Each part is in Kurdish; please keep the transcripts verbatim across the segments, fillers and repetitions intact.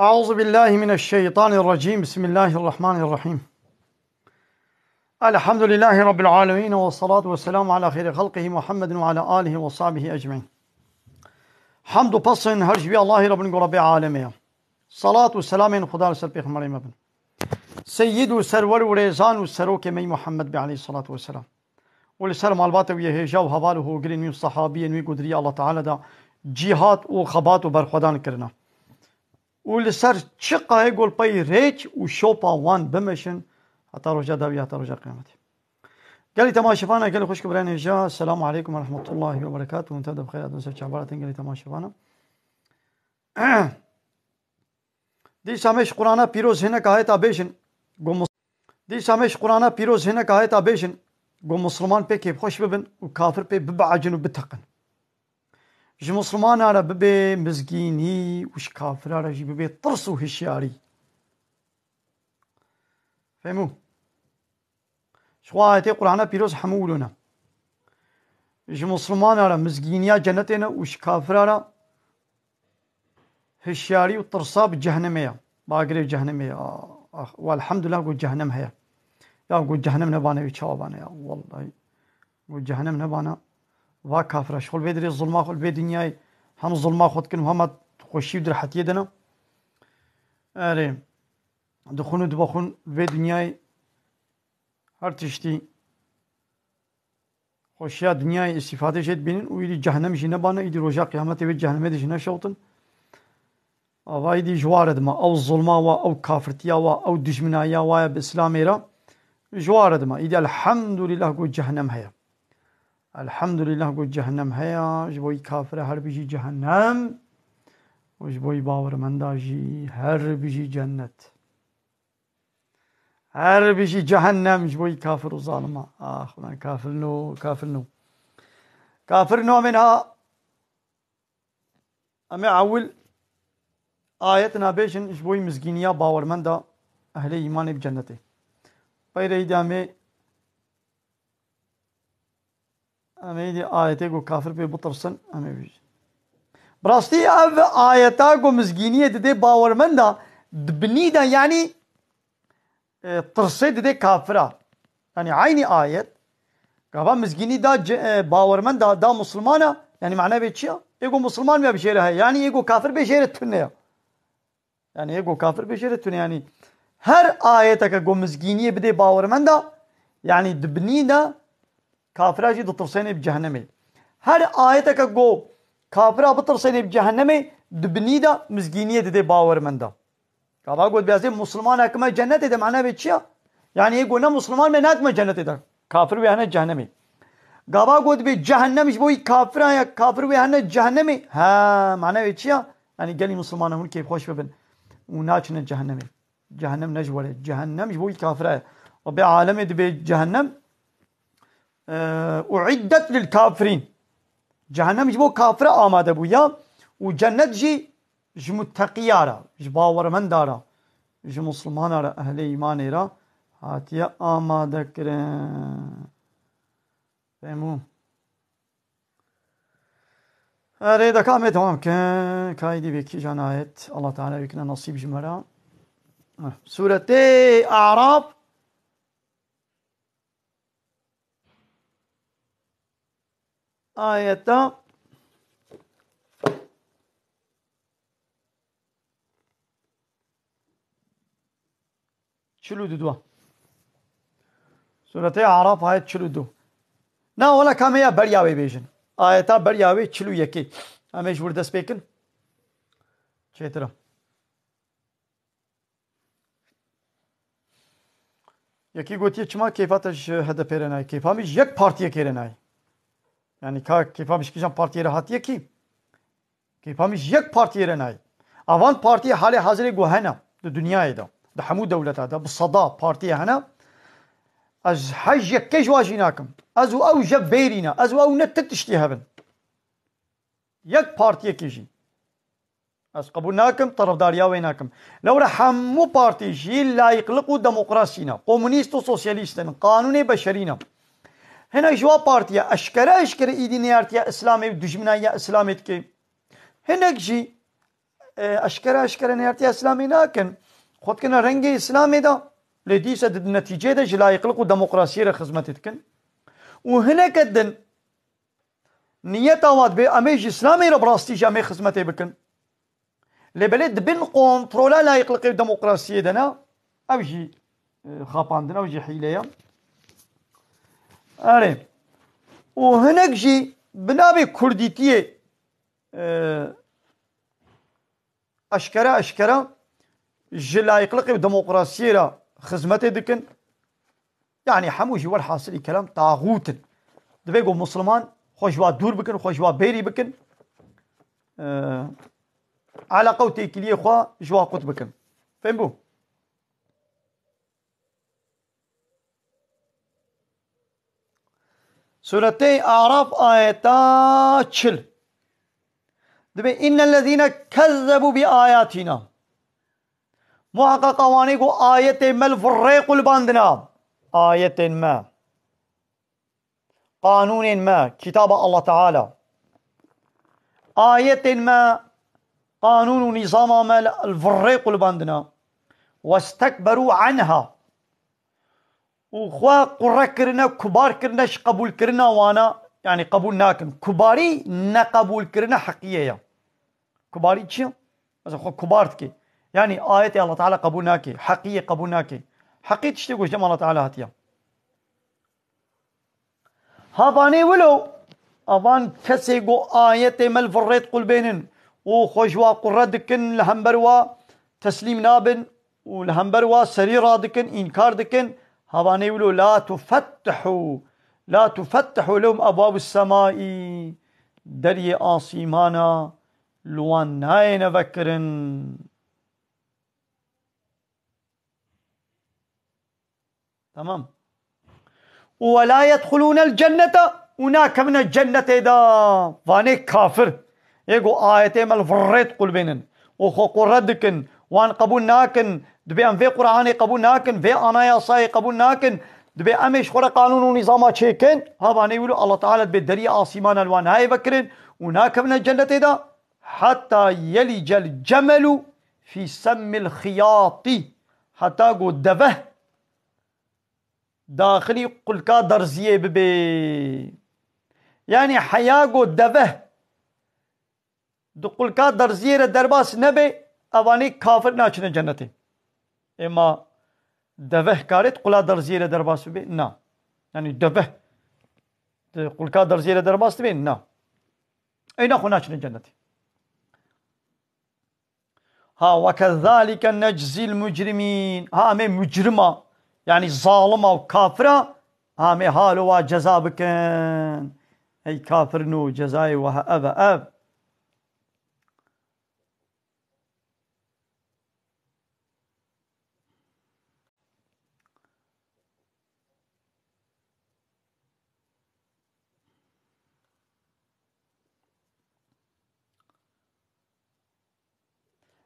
أعوذ بالله من الشيطان الرجيم. بسم الله الرحمن الرحيم. الحمد لله رب العالمين، والصلاة والسلام على خير خلقه محمد وعلى آله وصحبه أجمعين. Hamd û pesên her ji vî Allahî re bin ku Rebê alemê ye. Salat û selamên Xuda li ser pêxemberê me bin. Seyyid û serwer û rêzan û serokê me yî Muhammed bê aleyhissalatu vesselam. Û li ser malbata wî yê hêja û heval û hogirên wî û sehabiyên wî ku di riya Allah Teala de cîhat û xebat û berxwedan kirine. Û li ser çi qayê golpeyî rêç û şopa wan bimeşin heta roja dawî, heta roja qiyametê. Gelî temaşevana, gelî xwişk û birayên hêja, Selamu aleykum ve rahmetullahi ve berekatuhu. Hûn tev de bi xêr hatin ser çavbaratin gelî temaşevana. Dîsa me ji Qur'ana pîroz hinek ayeta bêjin. Go mus-, dîsa me ji Qur'ana pîroz hinek ayeta bêjin. Go Musulman pê kêfxweş bibin û kafir pê bibeecin û biteqin. Ji Musulmana re bibe mizgînî û ji kafira re jî bibe tirs û hişyarî. Fehmû? Ji xwe ayetê Qur'ana pîroz hemû wilo ne. Ji Musulmana re mizgîniya cenetê ne û ji kafira re hişyarî û tirsa bi cehennemê ye. Bagirê cehennemê ye. Ah, ah. Welhamdulillah ku cehennem heye. Ya ku cehennem nebane wî çawa bane ya. Wellahî. Ku cehennem nebane. Va kafira. Ji xwe li vê dirê zulma xwe li vê dinyayê hem zulma xwe dikin û hema xweşî û dirhetiyê dine. Erê. Dixwin û dibexwin vê dinyayê her tiştî xweşiya dinyayê îstîfade jê dibînin û îdî cehennem jî nebane, îdî roja qiyametê wê cehennemê de jî neşewtin. Ava îdî ji wa re dima, ew zulma wa, ew kafirtiya wa, ew dijminayiya wa ye bi Îslamê re, ji wa re dima. Îdî elhamdulîlah ku cehennem heye. Elhamdulîlah ku cehennem heye, ji bo wî kafira her bijî cehennem û ji bo wî bawermenda jî her bijî cennet. Her bijî cehennem ji bo wî kafir û zalima. Ax, ulan kafir no, kafir no. Kafir no, em ê niha, em ê ewil ayet nabêjin ji bo wî mizgîniya bawermenda ehlê îmanê bi cennetê. Peyreyî de em ê Em ê dî ayetê ku kafir pê bitirsin, em ê bijî. Bi rastî ev ayeta ku mizgîniyê didê bawermenda, di binî de, yanî, e, tirsê didê kafira. Yanî eynî ayet, gava mizgînî da ce-, e, bawermenda, da musulmana, yanî mana vê çi ya? Ê ku musulman me bi jê re heye, yanî ê ku kafir bê jê re tune ya. Yanî yê ku kafir bê jê re tune, yanî her ayeteke ku mizgîniyê bidê bawermenda, yanî di binî de kafira jî ditirsênê bi cehennemê. Her ayeteke ku kafira bitirsênê bi cehennemê, di binî de mizgîniyê didê bawermenda. Gava got, "Biyazê musulmanek me cennetê de," mana vê çi ya? Yanî yê ku ne musulman me, nak me cennetê de. Kafir wê hene cehennemê. Gava got bê cehennem ji bo wî kafira ye, kafir wê hene cehennemê. Ha, mana wê çi ya? Yanî gelî musulmana hûn kêfxweş bibin û naçine cehennemê. Cehennem ne ji we re. Cehennem ji bo wî kafira ye. Rebê alemê dibê cehennem, e, uiddet lil kafirîn. Cehennem ji bo kafira amade bû ya û cennet jî ji mutteqiya re, ji bawermenda re, ji musulmana re, ehlê îmanê re hatiye amade kirin. Fehmû? Erê, deka em ê dewam kin. Kaydî vê kîjan ayet. Allah Teala wê kine nasîb ji me re. Sûretê Araf. Ayeta çil û du. Sûretê Araf ayet çil û du. Na, wela ka me ya beriya wê bêjin. Ayeta beriya wê çil û yekê. Em ê ji wir dest pê kin. Çêtir e. Yekî gotiye, "Çima kêfa te ji H D P re nayê? Kêfa min ji yek partiyekê re nayê." Yanî ka kêfa min ji kîjan partiyê re hatiye kî? Kêfa min ji yek partiyê re nayê. Avan partiyê halê hazirê ku hene di dinyayê de, di hemû dewleta de, bi seda partiyê hene. Ez hej yekê ji wa jî nakim. Ez û ew jev bêrî ne. Ez û ew ne ti tiştî hev in. Yek partiyekê jî. Ez qebûl nakim, terefdariya wê nakim. Lewra hemû partî jî layîqlik û demokrasî ne. Komunîst û sosyalîst in, qanûnê beşerî ne. Hinek ji wa partiya eşkere eşkere îdî neyartiya Îslamê û dijminayiya Îslamê dike. Hinek jî e, eşkere eşkere nêrtiya Îslamê nakin. Xwe dikine rengê Îslamê de. Lê dîse di netîceyê de ji layîqlik û demokrasiyê re xizmetê dikin. Û hineke din niyeta wan dibê em ê ji Îslamê re bi rastî jî em ê xizmetê bikin. Lê belê di bin kontrola layîqlikê û demokrasiyê de ne, ev jî, e, xapandin, ew jî hîle ye. Erê. Û hinek jî bi navê kurdîtiyê, e, eşkere eşkere ji layîqlikê û demokrasiyê re xizmetê dikin. Yanî hemû jî werhasilî kelam taxût in. Divê ku Musliman xwe ji wa dûr bikin, xwe ji wa bêrî bikin. Eee, eleqe û têkiliyê xwe ji wa qut bikin. Fêm bû? Suretê Araf ayeta çil. Dibê, "Innellezîne kezzebû bi ayatîna." Muheqeqa wanê ku ayetên me li vir rê qulbandina. Ayetên me. Qanûnên me, kitaba Allah Teala. Ayetên me, qanûn û nîzama me li vir rê qulbandina. Westekberû anha. Û xwe qure kirine, kubar kirine ji qebûlkirina wana, yanî qebûl nakin. Kubarî neqebûlkirina heqiyê ye. Kubarî çi ye? Mesela xwe kubar dike. Yanî ayetê Allah Teala qebûl nake, heqiyê qebûl nake. Heqî tiştê ku ji dem Allah Teala hatiye. Ha vanê wilo, avan kesê ku ayetê me li vir rê diqulbênin û xwe ji wa qure dikin, li hember wa teslîm nabin û li hember wa serî radikin, înkar dikin, ha vanê wilo, "La tufettihu, la tufettihu lehum ebwabus semai." Deriyê asîmana li wan nayêne vekirin. Tamam. "Û ve la yedhulûnel cennete", û nakevine cennetê de. Vanê kafir. Ê ku ayetê me li vir rê diqulbênin û xwe qure dikin, wan qebûl nakin, dibê em vê Qur'anê qebûl nakin, vê anayasayê qebûl nakin, dibê em ê ji xwe re qanûn û nîzama çêkin, ha vanê wilo Allah Teala dibê deriyê asîmana li wan nayê vekirin û nakevine cennetê de. "Heta yelicel cemelu fî semmil xiyatî." Heta ku deveh daxilî qulka derziyê bibe. Yanî heya ku deveh di qulka derziyê re derbas nebe, evanî kafir naçine cennetê. Êma deveh kare di qula derziyê re derbas bibe? Na. Yanî deveh di qulka derziyê re derbas dibe? Na. Eyna xwe naçine cennetê. Ha, "Ve kezalike neczîl mucrimîn." Ha, em ê mucrima, yanî zalima û kafira, ha, em ê halo wa ceza bikin. Ey kafirino, cezayê we ev e, ev.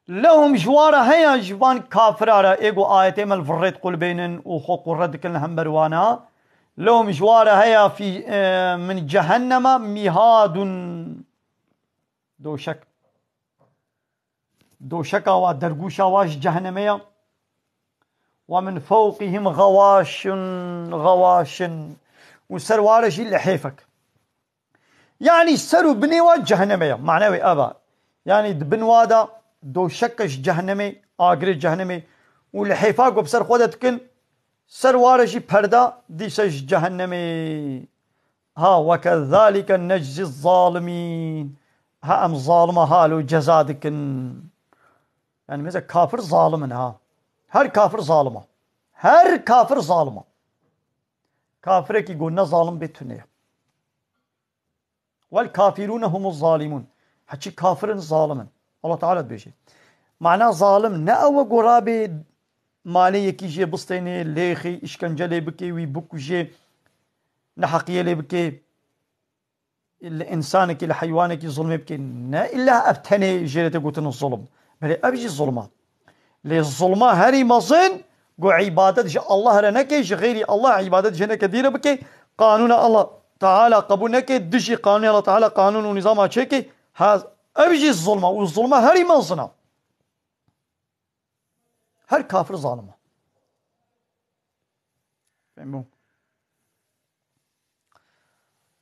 Lehum ji wan re heye, ji van kafira re, ê ku ayetê me li vir rê diqulbênin û xwe qure dikin li hember wana. Lehum ji wan re heye fî, e, min cehenneme mîhadun. Doşek. Doşeka wa, dergûşa wa ji cehennemê ye. Ve min fewqihim xewaşun, xewaşin. Û ser wa re jî lihêfek. Yanî ser û binê wa cehennemê ye. Mane wê ev e. Yanî di bin wa de doşeke ji cehennemê, agirê cehennemê û lihêfa ku bi ser xwe de dikin, ser wa re jî perda dîse ji cehennemê. Ha, ve kezalike neczî zalimîn. Ha, em zalima halo ceza dikin. Yanî mesela kafir zalim in ha. Her kafir zalim e. Her kafir zalim e. Kafirekî ku ne zalim bê tune ye. Vel kafirûne humuz zalimûn. Heçî kafir in, zalim in. Allah Teala dibêje. Mana zalim ne ew e ku rabê malê yekî jê bistênê, lêxî, îşkence lê bikê, wî bikujê, neheqiyê lê bikê, li însanekî, li heywanekî zulmê bikê. Ne îlla ev tenê jê re tê gotin zulm. Belê ev jî zulm e. Lê zulma herî mezin ku îbadet ji Allah re neke, ji xeyrî Allah îbadet ji hineke dî re bike, qanûna Allah Teala qebûl neke, dijî qanûnê Allah Teala qanûn û nîzama çêke, ha, ev jî zulm e û zulma herî mezin e. Her kafir zalim e. Fehmû?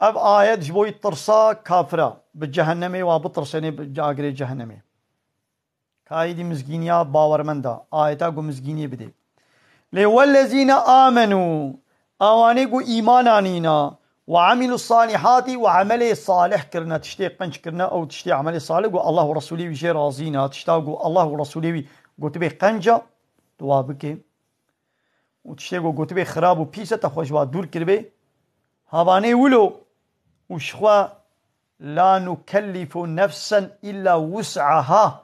Ev ayet ji bo tirsa kafira bi cehennemê wa bitirsenê bi agirê cehennemê. Ka êdî mizgîniya bawermenda, ayeta ku mizgîniyê bidê. Lê wellezîne amenû, awanê ku îman anîna, we emîlu salîhatî, we emelê salih kirine, tiştê qenc kirine, ew tiştê emelê salih ku Allah û Resûlê wî jê razî ne, tişta ku Allah û Resûlê wî gotibê qenc e, tu wa bike. Û tiştê ku gotibê xirab û pîs e, te xwe ji wa dûr kiribê. Havanê wilo û ji xwe la nukellifu nefsen illa wus'aha.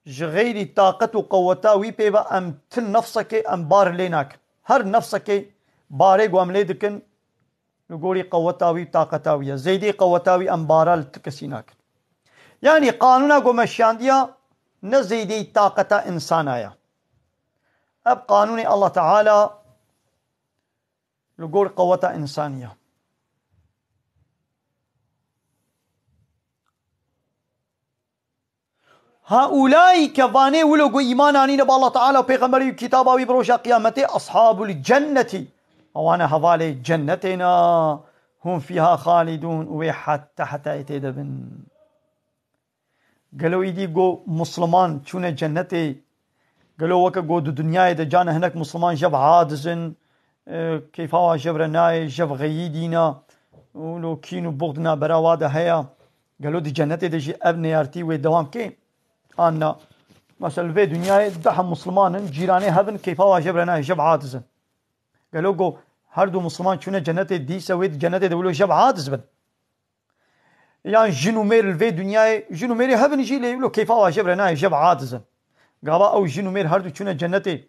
Ji xeyrî taqet û qeweta wî pê ve em ti nefsekê em bar lê nakin. Her nefsekê barê ku em lê dikin, li gorî qeweta wî, taqeta wî ye. Zêdî qeweta wî em bara li ti kesî nakin. Yanî qanûna ku me şiyandiya ne zêdî taqeta însana ye. Ev qanûnê Allah Teala li gor qeweta însanî ye. Haulâî ke vanê wilo ku îman anîne bi Allah Teala û Pêxemberî û kitaba wî bi roja qiyametê, ashabul cennetî. Ewane hevalê cennetê ne. Hum fîha xalidûn û wê heta hetayê tê de bin. Gelo îdî go Musliman çûne cennetê? Gelo weke go di dinyayê de cane hinek Musliman jev hadizin, e, keyfa wa jev re nayê, jev xeyî dîna, û lo kîn û buxd nabera wa de heya. Gelo di cennetê de jî ev neyartî wê dewam kê? An na? Mesela li vê dinyayê deh Musliman in, cîranê hev in, keyfa wa jev re nayê, jev hadizin. Gelo go her du Musliman çûne cennetê, dîse wê di cennetê de wilo jev hadiz bin? Yan jin û mêr li vê dinyayê, jin û mêrê hev in jî lê wilo keyfa wa jev re nayê, jev hadiz in. Gava ew jin û mêr her du çûne cennetê,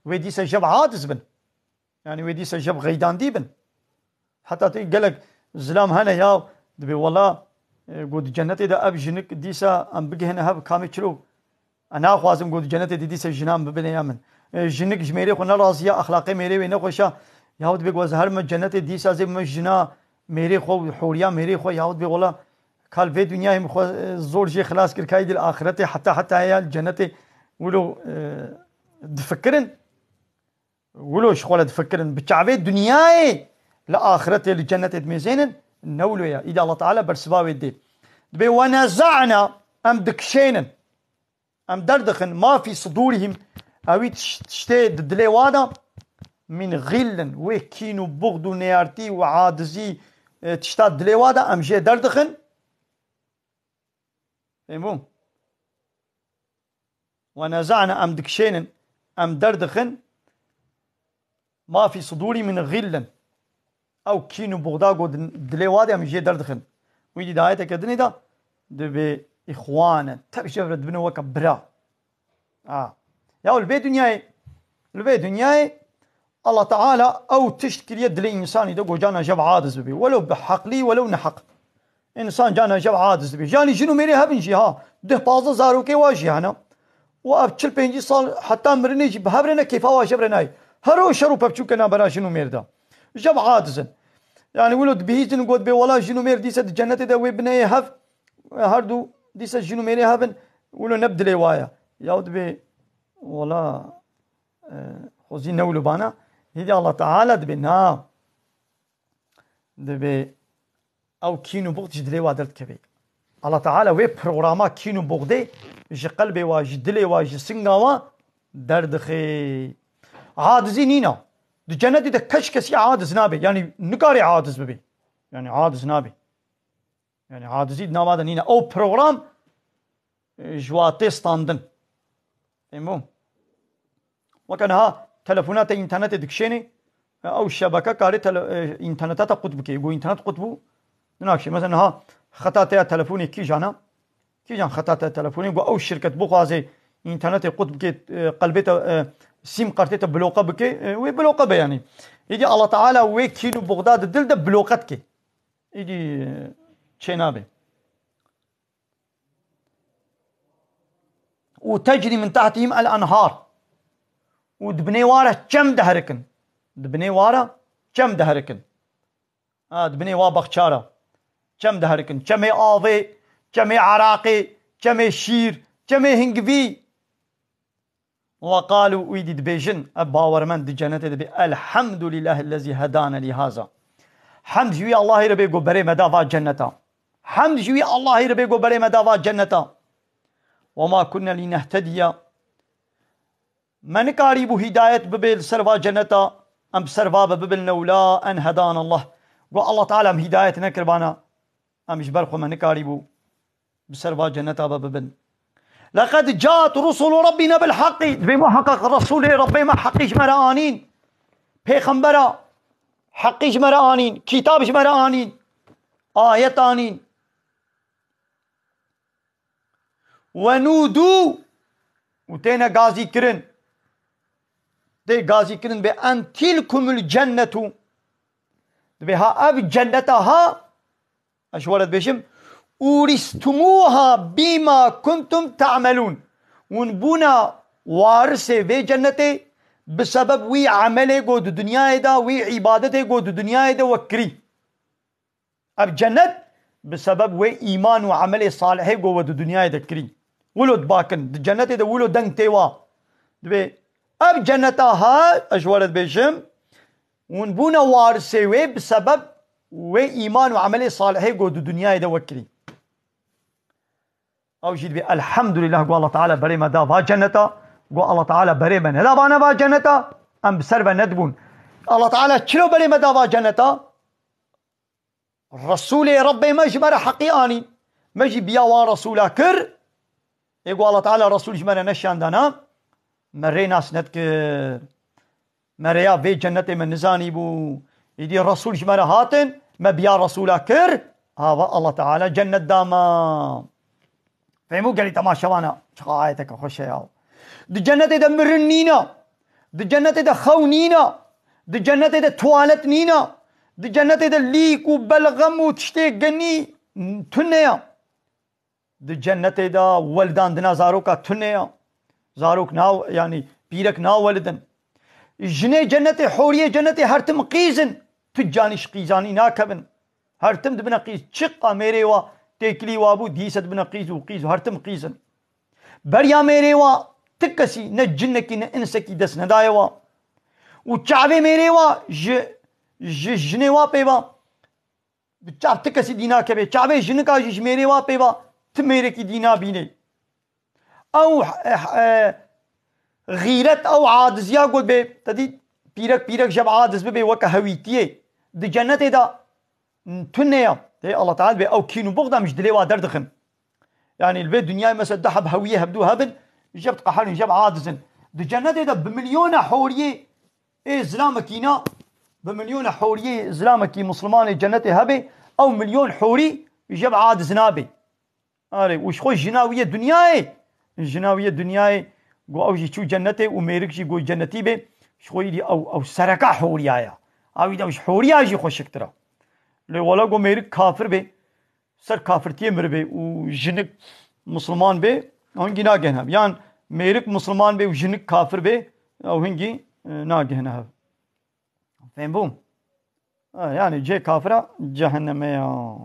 wê dîse jev hadiz bin. Yanî wê dîse jev xeydandî bin. Heta tê gelek zilam hene ya, dibê wela, e, got cennetê de ev jinik dîsa em bigihine hev kamê çilo. E, naxwazim got cennetê de dîsa jinan bibine ya min. E, jinik ji mêrê xwe nerazî ya, exlaqê mêrê wê nexweş a. Yahu dibê got ez her me cennetê dîsa zê me jina mêrê xwe û horiya mêrê xwe, yahu dibê wela kal vê dinyayê min xwe, e, zor jê xilas kir, kayî dil axiretê heta heta ya cennetê wilo, e, difikirin. Wilo ji xwe le difikirin, bi çavê dinyayê li axiretê, li cennetê dimêzênin, ne wilo ye. Îdî Allah Teala bersiva wê dê. Dibê, "Ve neza'na", em dikişênin. Em derdixin, "ma fî sudûrihim", ewî tiş-, tiştê di dilê wa de, "min xillin", wê kîn û buxd û neyartî û adizî, e, tişta dilê wa de, em jê derdixin. Fehmû? "Ve neza'na", em dikişênin, em derdixin, "ma fî sudûrî min xillin." Ew kîn û buxda ku di dilê wa de em jê derdixin. Wî dî di ayeteke dinê de dibê îxwanen. Tev jev re dibine weke bira. Ha. Ya li vê dinyayê, li vê dinyayê Allah Teala ew tişt kiriye dilê însanî de ku cana jev adiz bibe. Welew bi heqlî, welew neheq. Însan cana jev adiz dibe. Janî jin û mêrê hebin jî ha. Deh pazdeh zarokê wa jî hene. Û ev çil pêncî sal heta mirinê jî bi hev re ne keyfa wa jev re nayê. Her roj şer û pevçûn ke nabera jin û mêr de. Jev adiz in. Yanî wilo dibihîstin got bê wela jin û mêr dîse di cennetê de wê bineyê hev. Her du dîse jin û mêrê hev in. Wilo ne bi dilê wa ye. Yaw dibê wela, e, xwezî ne wilo bana. Hêdî Allah Teala dibê na. Dibê ew kîn û buxd ji dilê wa derdikeve. Allah Teala wê programa kîn û buxdê ji qelbê wa, ji dilê wa, ji singa wa derdixe. Adizî nîna. Di cennetê de keç kesî adiz nabe. Yanî nikare adiz bibe. Yanî adiz nabe. Yanî adizî di nava de nîne. Ew program, e, ji wa tê standin. Fehmo? Weke niha telefona te înternetê dikişênê, e, ew şebeke karê tele-, e, înterneta te qut bike. Ku înternet qut bû, ninakişê. Mesela niha xeta te ya telefonê kîjan e? Kîjan xeta te ya telefonê? Ku ew şirket bixwaze înternetê qut bike, e, qelbê te, e, sîm kartê te bloke bike, e, wê bloke be yanî. Îdî Allah Teala wê kîn û buxda di dil de bloke dike. Îdî, e, çênabe. Û tecrî min tehtihim el enhar. Û di binê wa re çem diherikin. Di binê wa re çem diherikin. Ha, di binê wa bexça re çem diherikin. Çemê avê, çemê eraqê, çemê şîr, çemê hingivî. وقالوا, û îdî dibêjin, ev bawermend di cennetê de bê, "Elhamdulillahillezî hedane lî haza." Hemd ji wî Allahê re bê ku berê me da va cenneta. Hemd ji wî Allahê re bê ku berê me da va cenneta. "Ve ma kunne lînehtediye." Me nikarîbû hîdayet bibe li ser va cenneta, em bi ser va be bibin, "lewla en hedanallah." Ku Allah Teala em hîdayet nekiribana, em ji ber xwe me nikarîbû bi ser va cenneta be bibin. "Leqed caet rusulu Rabbina bil haqqi." Dibê muheqeq Resulê Rabbê me heqî ji me re anîn. Pêxembera heqî ji me re anîn. Kitab ji me re anîn. Ayet anîn. "Ve nûdû." Û têne gazî kirin. Tê gazî kirin bê, "En tilkumul cennetu." Dibê ha ev cenneta ha, ez ji we re dibêjim, "Uristumuha bima kuntum ta'melûn." Hûn bûna warisê vê cennetê bi sebeb wî emelê ku di dinyayê de, wî îbadetê ku di dinyayê de we kirî. Ev cennet bi sebeb wê îman û emelê salihê ku we di dinyayê de kirî. Wilo dibakin, di cennetê de wilo deng tê wa. Dibê ev cenneta ha, ez ji we re dibêjim, hûn bûne warisê wê bi sebeb wê îman û emelê salihê ku di dinyayê de we kirî. Ew jî dibê, "Elhamdulillah, ku Allah Teala berê me da va cenneta, ku Allah Teala berê me nedabane va cenneta, em bi ser ve nedibûn." Allah Teala çilo berê me da va cenneta? Resulê Rebbê me ji me re heqî anîn. Me jî biya wan Resûla kir. Ê ku Allah Teala Resul ji me re neşandana, me rê nas nedikir. Me rêya vê cennetê me nizanîbû. Îdî Resul ji me re hatin, me biya Resûla kir. Hava Allah Teala cennet da me. Fehmû gelî temaşevana, çiqa ayeteke xweş e ya. Di cennetê de mirin nîna. Di cennetê de xew nîna. Di cennetê de tuwalet nîna. Di cennetê de lîk û belxem û tiştê genî tune ya. Di cennetê de welidandina zaroka tune ya. Zarok na, yanî pîrek nawelidin. Jinê cennetê, horiyê cennetê her tim qîz in. Tu canî ji qîzanî nakevin. Her tim dibine qîz. Çiqa mêrê wa têkilî wa bû, dîse dibine qîz û qîz û her tim qîz in. Beriya mêrê wa ti kesî, ne cinekî ne insekî dest nedaye wa. Û çavê mêrê wa ji, ji jinê wa pê va. Bi çav ti kesî dî nakeve. Çavê jinika jî ji mêrê wa pê va. Ti mêrekî dî nabînê. Ew, eh, eh, xîret, ew adiziya got bê, te dît, pîrek pîrek jeb adiz bibe weke hewîtiyê. Di cennetê de tune ya. Tê Allah Teala bê ew kîn û buxd em ji dilê wa derdixin. Yanî li vê dinyayê mesela du heb hewiyê hevdû hebin, jeb diqeherin, jeb adizin. Di cennetê de bi milyona horiyê ê zilamekî na, bi milyona horiyê zilamekî Muslimanê cennetê hebê, ew milyon horî jeb adiz nabe. Arê, û ji xwe jina wî yê dinyayê, jina wî yê dinyayê, got ew jî çû cennetê û mêrik jî got cennetî bê, ji xwe îdî ew, ew sereka horiya ya. Ew îdî ew ji horiya jî xweşiktir e. Lê wela got mêrik kafir bê, ser kafirtiyê miribê û jinik Musliman bê, ew hingî nagehne hev. Yan mêrik Musliman bê û jinik kafir bê, ew hingî, e, nagehne hev. Fêm bû? Ha, yanî cê kafira cehenneme ya.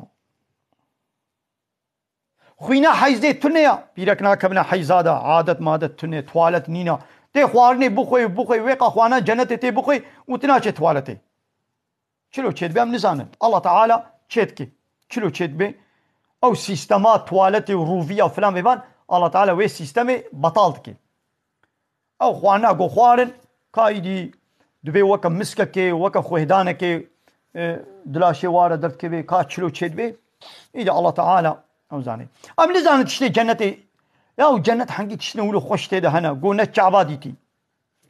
Xwîna heyzê tune ya. Pîrek nakevine heyza de, adet madet tune, tuwalet nîna. Tê xwarinê bixwê, bixwê, wê qa xwana cennetê tê bixwê û tu naçê tuwaletê. Çilo çêdibe em nizanin. Allah Teala çêdike. Çilo çêdibe. Ew sîstema tuwaletê û rûviya filan vêvan, Allah Teala wê sîstemê betal dike. Ew xwarina ku xwarin, ka îdî divê weke miskekê, weke xwêhdanekê, e, di laşê wa re derdikeve, ka çilo çêdibe, îdî Allah Teala ew zanê. Em nizanin tiştê cennetê, ya û cennet hengî tiştine wilo xweş tê de hene, ku ne çava dîtî.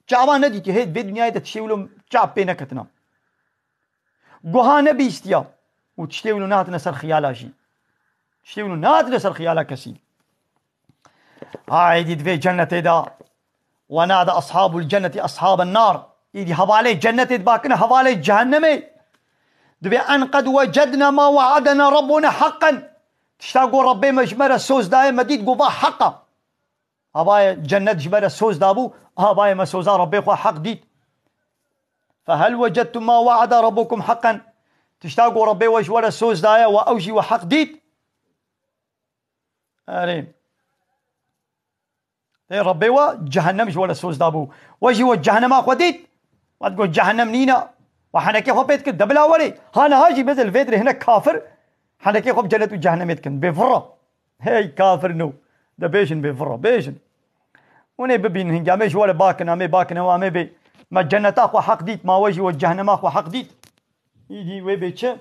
Çava nedîtî, hê vê dinyayê de tiştê wilo çav pê neketina. Guha nebîstiya û tiştê wilo nehatine ser xiyala jî. Tiştê wilo nehatine ser xiyala kesî. Haydî di vê cennetê de, "Ve nade ashabul cenneti ashaben nar." Îdî hevalê cennetê dibakine hevalê cehennemê. Dibê, "En qed wecedna ma we'adena Rabbuna haqqen." Tişta got Rabbê me ji me re soz daye, me dît got va heq e. Avaye cennet ji me re soz dabû, avaye me soza Rabbê xwe heq dît. "Fehel wecedtum ma we'ada Rabbukum haqqen." Tişta ku Rabbê we ji we re soz daye, we ew jî we heq dît. Erê. Tê Rebbê we cehennem ji we re soz dabû. We jî we cehennema xwe dît. We digot cehennem nîne. We henekê xwe pê dikir, de bila werê. Ha niha jî bêze li vê dirê hinek kafir henekê xwe bi cennet û cehennemê dikin. Bê vira. Hey kafir nû. De bêjin bê vira. Bêjin. Hûn ê bibînin hingê em ê ji we re bakin, em ê bakin, ew em ê bê. Me cenneta xwe heq dît, ma we jî we cehennema xwe heq dît. Îdî wê bê çi?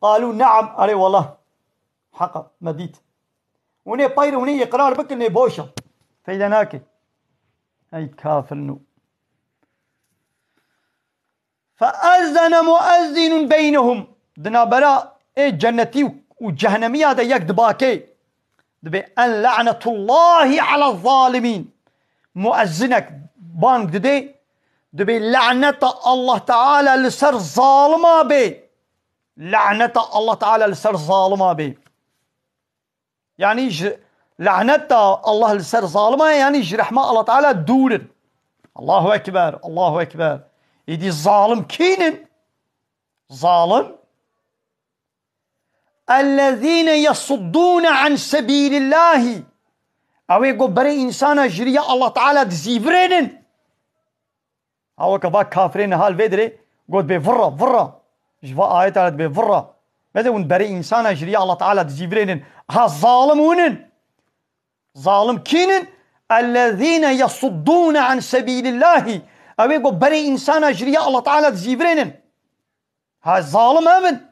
Qalû ne'am, erê wela. Heq e, me dît. Hûn ê peyr, hûn ê îqrar bikin, lê boş e. Feyde nake. Ey kafir nû. Feezzene muezzinun beynehum. Di navbera ê cennetî û, û cehnemîya de yek dibakê. Dibê en le'netullahî ala zalimîn. Muezzinek bang didê. Dibê laneta Allah Teala li ser zalima bê. Laneta Allah Teala li ser zalima bê. Yanî ji laneta Allah li ser zalima ye, yanî ji rehma Allah Teala dûr in. Allahu Ekber, Allahu Ekber. Îdî zalim kîn in? Zalim. Ellezîne yesuddûne an sebîlillahî. Ew ê ku berê însana ji riya Allah Teala dizîvirênin. Ha weke va kafirê niha li vê dirê got bê virra, virra. Ji va ayeta re dibê virra. Meze hûn berê însana ji riya Allah Teala dizîvirênin. Ha zalim hûn in. Zalim kîn in? Ellezîne yesuddûne an sebîlillahî. Ew ê ku berê însana ji riya Allah Teala dizîvirênin. Ha zalim ev in.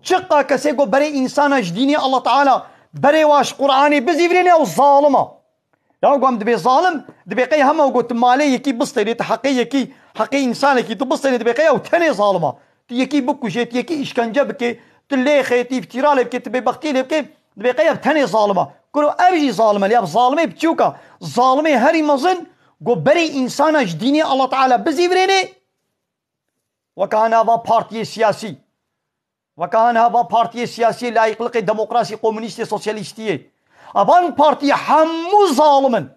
Çiqa kesê ku berê însana ji dînê Allah Teala, berê wa ji Qur'anê bizîvirêne, ew zalim a. Ya ku em dibê zalim, dibê qey hema ku tu malê yekî bistênê, tu heqê yekî, heqê însanekî tu bistênê, dibê qey ew tenê zalim a. Tu yekî bikujê, tu yekî îşkence bikê, tu lêxê, tu îftîra lê bikê, tu bêbextiyê lê bikê, dibê qey ev tenê zalim a. Kuro ev jî zalim e, lê ev zalimê biçûk a. Zalimê herî mezin ku berê însana ji dînê Allah Teala bizîvirênê, Weke ha niha van partiyê siyasî, weke ha niha van partiyê siyasî, layîqliqê, demokrasî, komunîstê, sosyalîstiyê. Evan partiyê hemû zalim in.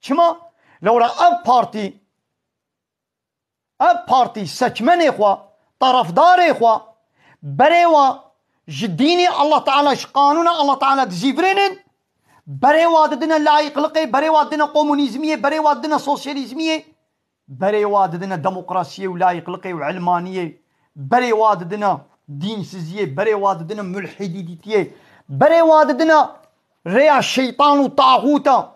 Çima? Lewra ev partî, ev partî seçmenê xwe, tarafdarê xwe, berê wa ji dînê Allah Teala, ji qanûna Allah Teala dizîvirênin, berê wa didine layîqliqê, berê wa didine komunîzmiyê, berê wa didine sosyalîzmiyê. Berê wa didine demokrasiyê û layîqliqê û ilmaniyê. Berê wa didine dînsiziyê. Berê wa didine mulhidîtiyê. Berê wa didine rêya şeytan û taxûta.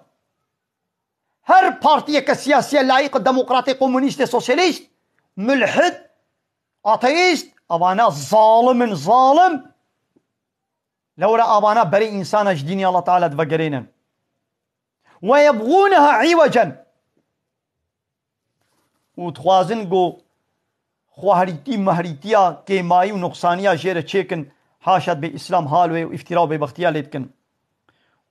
Her partiyeke siyasiye layîq, demokratê, komunîstê, sosyalîst, mulhid, ateîst, avana zalim in, zalim. Lewra avana berê însana ji dînê Allah Teala divegerênin. Ve yebğûneha îwecen. Û dixwazin ku xwehrîtî, mehrîtiya, kêmayî û nuqsaniya jê re çêkin, haşa dibê Îslam hal wê û îftîra û bêbextiya lê dikin.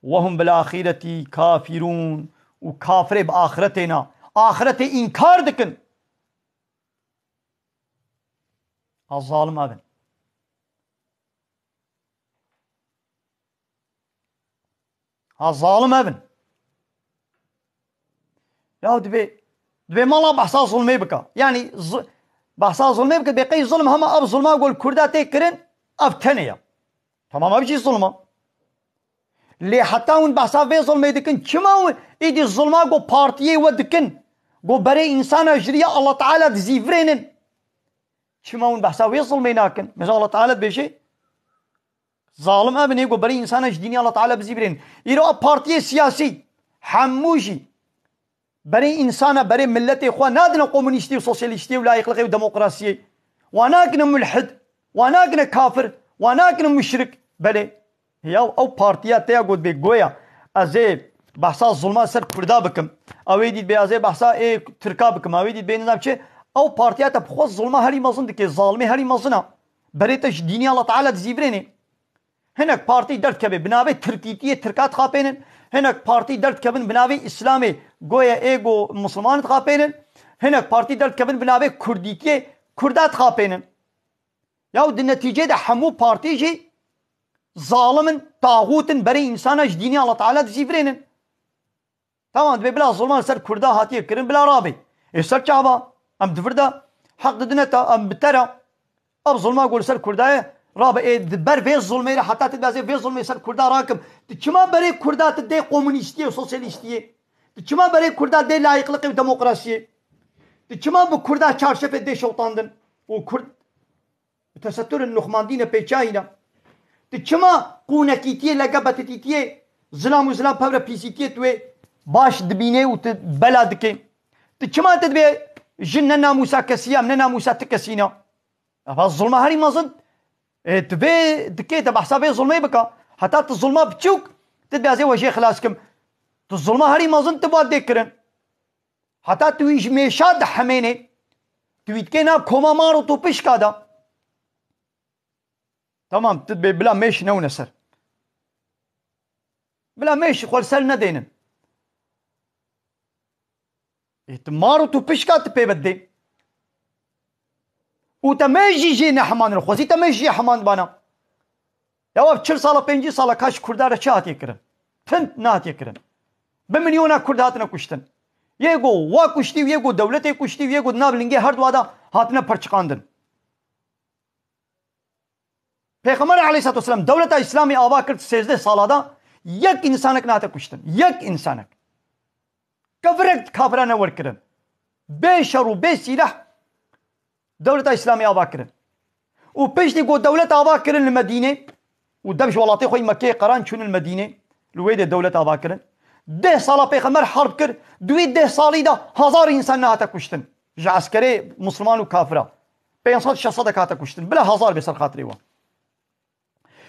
Ve hum bil axîretî kafîrûn, û kafirê bi axiretê ne. Axiretê înkar dikin. Ha zalim ev in. Ha zalim ev in. Ya dibê, dibê mala behsa zulmê bike. Yanî zi-, behsa zulmê bike, dibê qey zulm hema ev zulma ku li Kurda tê kirin, ev tenê ye. Tamam, ev jî zulm e. Lê heta hûn behsa vê zulmê dikin, çima hûn êdî zulma ku partiyê we dikin, ku berê însana ji riya Allah Teala dizîvirênin? Çima hûn behsa wê zulmê nakin? Mesela Allah Teala dibêje, zalim ev in ê ku berê însana ji dînê Allah Teala bizîvirên. Îro ev partiyê siyasî, hemû jî berê însana, berê miletê xwe nadine komunîstî û sosyalîstî û layîqliqê û demokrasiyê. Wa nakine mulhid, wa nakine kafir, wa nakine muşrik. Belê. Ya ew partiya te ya got bê goya ez ê behsa zulma ser Kurda bikim. Ew ê dît bê ez ê behsa ê Tirka bikim. Ew ê dît bê nizam çi. Ew partiya te bi xwe zulma herî mezin dike, zalimê herî mezin a. Berê te ji dînî Allah Teala dizîvirênê. Hinek partî derdikeve bi navê Tirkîtiyê Tirka dixapênin. Hinek partî derdikevin bi navê Îslamê goya ê go Musulman dixapênin. Hinek partî derdikevin bi navê Kurdîtiyê Kurda dixapênin. Ya û di netîcê de hemû partî jî zalim in, taxût in, berê însana ji dînî Allah Teala dizîvirênin. Tamam, dibê bila zulma li ser Kurda hatiye kirin, bila rabe. Ê ser çava, em di vir de heq didine te, em bi te re. Ev zulma ku li ser Kurda ye, Rabe ê di ber vê zulmê re heta tu dibê ez ê vê zulmê ser Kurda rakim. Tu çima berê Kurda tu dê komunîstiyê û sosyalîstiyê? Tu çima berê Kurda dê layîqliqê û demokrasiyê? Tu çima bi Kurda çarşefê dê şewtandin? Û Kurd bi teseturên nuxmandî ne pêçayî ne. Tu çima qûnekîtiyê, legebetitîtiyê, zilam û zilam pevre pîsîtiyê tu wê baş dibînê û tu bela dikê? Tu çima tu dibê jin ne namûsa kesî ya, ne namûsa ti kesî ne? Eva zulma herî mezin, e, tu vê dikê, te behsa vê zulmê bika. Heta tu zulma biçûk, tu dibê ez ê we jê xilas kim. Tu zulma herî mezin tu va dê kirin. Heta tu wî ji mêşa dihemênê, tu wî dikê nav koma mar û tu pişka da. Tamam, tu dibê bila mêş newne ser. Bila mêş xwe li ser nedênin. Ê, tu mar û tu pişka tu pê vedê. Û te mêj jî jê nehemandin. Xwezî te mêj jî hemandibana. Ya ev çil sala, pêncî sala ka ji Kurda re çi hatiye kirin? Tind nehatiye kirin. Bi milyona Kurd hatine kuştin. Yê go wa kuştî û yê go dewletê kuştî û yê go di nav lingê her dua de hatine perçiqandin. Pêxember aleyhissalatu vesselam dewleta Îslamê ava kir sêzdeh sala de yek însanek nehate kuştin. Yek însanek. Kevirek kafira ne wer kirin. Bê şer û bê sîleh dewleta Îslamê ava kirin. Û piştî ku dewlet ava kirin li Medînê û dev ji welatê xwe yî Mekkeyê qeran çûn li Medînê, li wê de dewlet ava kirin. Deh sala Pêxember harb kir, di wî deh salî de hezar însan nehate kuştin. Ji eskerê Musliman û kafira. Pênc sed şeş sed hate kuştin. Bila hezar bê ser xatirê wan.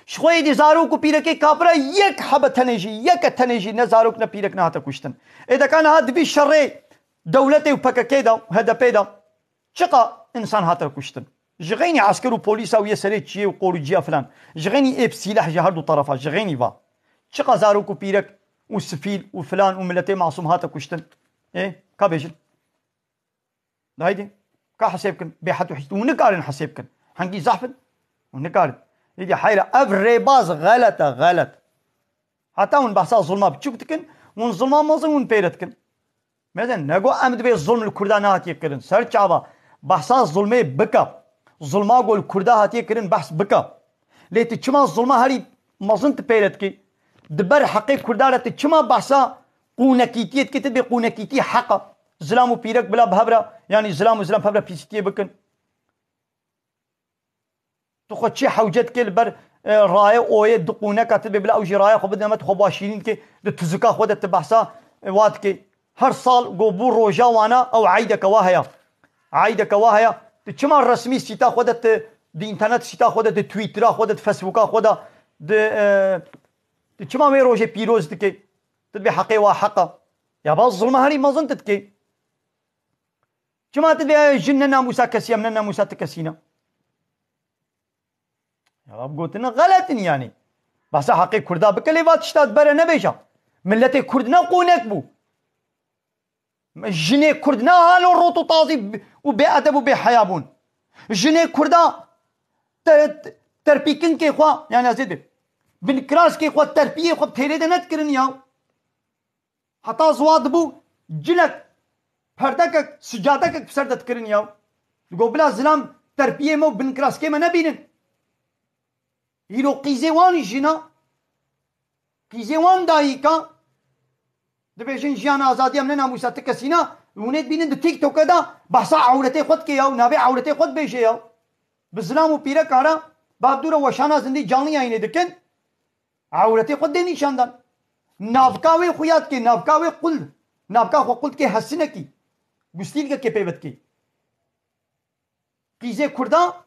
Ji xwe êdî zarok û pîrekê kafira yek hebe tenê jî, yeke tenê jî ne zarok ne pîrek nehate kuştin. Ê deka niha di vî şerê dewletê û P K K de û H D P de çiqa însan hate kuştin? Ji xeynî esker û polîsa û yê serê çiyê û qor û ciya filan. Ji xeynî ê bi sîleh ji her du terefa, ji xeynî va. Çiqa zarok û pîrek û sifîl û filan û miletê masûm hate kuştin? Ê, ka bêjin? Haydi. Ka hesêb kin. Bê het û hîst. Hûn nikarin hesêb kin. Hengî zehf in. Hûn nikarin. Îdî heyra ev rêbaz xelet e, xelet. Heta hûn behsa zulma biçûk dikin, hûn zulma mezin hûn pêre dikin. Mezin, nego em dibê zulm li Kurda nehatiye kirin. Ser çava behsa zulmê bike. Zulma ku li Kurda hatiye kirin behs bike. Lê tu çima zulma herî mezin tu pêre dikî? Di ber heqê Kurda re tu çima behsa qûnekîtiyê dikî? Tu dibê qûnekîtî heq e. Zilam û pîrek bila bi hev re, yanî zilam û zilam bi hev re pîsîtiyê bikin. Tu xwe çi hewce dikê li ber, e, rayê oyê du qûneka tu dibê bila ew jî raya xwe bidine me, tu xwe ba şîrîn dikê, di tizika xwe de tu behsa, e, wa dikê. Her sal go bû roja wana ew eydeke wa heye. Eydeke wa heye. Tu çima resmî sîta xwe de tu, di înternet sîta xwe de, di Twittera xwe de, di Facebooka xwe de, di, e, tu çima wê rojê pîroz dikê? Tu dibê heqê wa heq e. Ya ba zulma herî mezin tu dikê. Çima tu dibê jin ne namûsa kesî em ne namûsa ti kesî ne? Ya va gotine xelet in yanî. Behsa heqê Kurda bike lê va tişta di bere nebêje. Miletê Kurd ne qonek bû. Jinê Kurd ne halo rot û tazî û bêedeb û bêheya bûn. Jinê Kurda te-, te-, terpîkinkê xwe, yanî ez ê dibê, binkiraskê xwe, terpiyê xwe bi têlê de nedikirin ya. Heta ziwa dibû cilek, perdekek, sicadekek bi ser de dikirin ya. Digo bila zilam terpiyê me û binkiraskê me nebînin. Îro qîzê wan jîna, qîzê wan dayîka, dibêjin jiyan azadî em ne namûsa ti kesî na, hûn ê dibînin di TikTokê de behsa ewretê xwe dike ya, navê ewretê xwe dibêje ya. Bi zilam û pîreka re, ba dûre weşana zindî canlı yayınê dikin. Ewretê xwe dê nîşan dan. Navka wê xuya dikê, navka wê qul. Navka xwe qul dikê hesinekî. Gustîlgekê pê ve dikê. Qîzê Kurda,